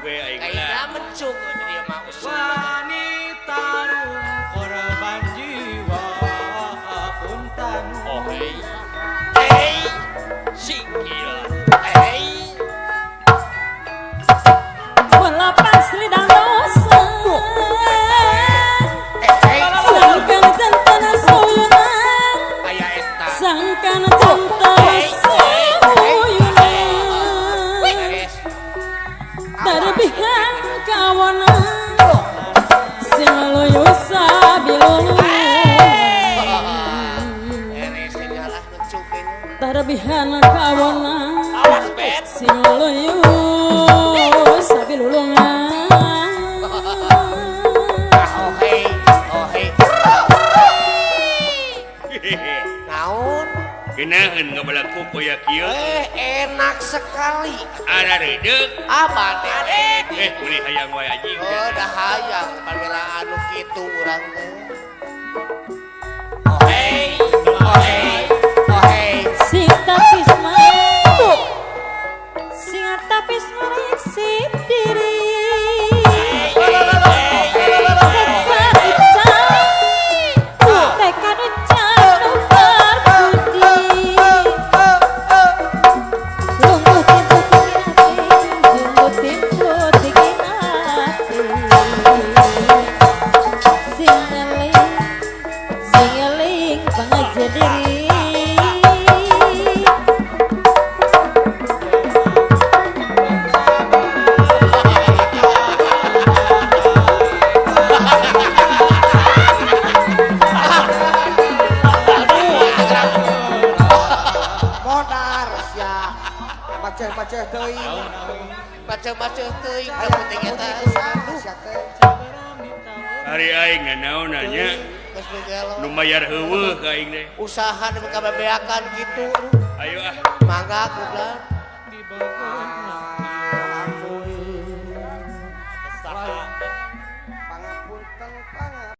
we aing lah. Mencuk dia mah usul. Wanita korban jiwa punten. Oh hey. Hey. Sikil. Hey. Melepas lidang dosa. Sangkan tentana suyunan. Aya eta. Sangkan tentana suyunan. Terbihan kawanan sing luyu sabilulungan. Terbihan kawanan sing luyu sabilulungan. Oh hey. Naon? Genaheun ngabalaku koya kieu. Enak sekali. Ara redeuk. Apa teh? Uli hayang wae anjing. Oh, dah hayang pamela anu kitu urang teh. Oh hey, oh hey, oh hey. Sing tapis mah. Sing tapis ngoreksi diri. Baca-baca teuing da penting eta. Ari aing naon nya? Nu mayar heueuh ka aing teh. Usaha nu kabebeakan kitu. Ayo ah. Mangga kublak.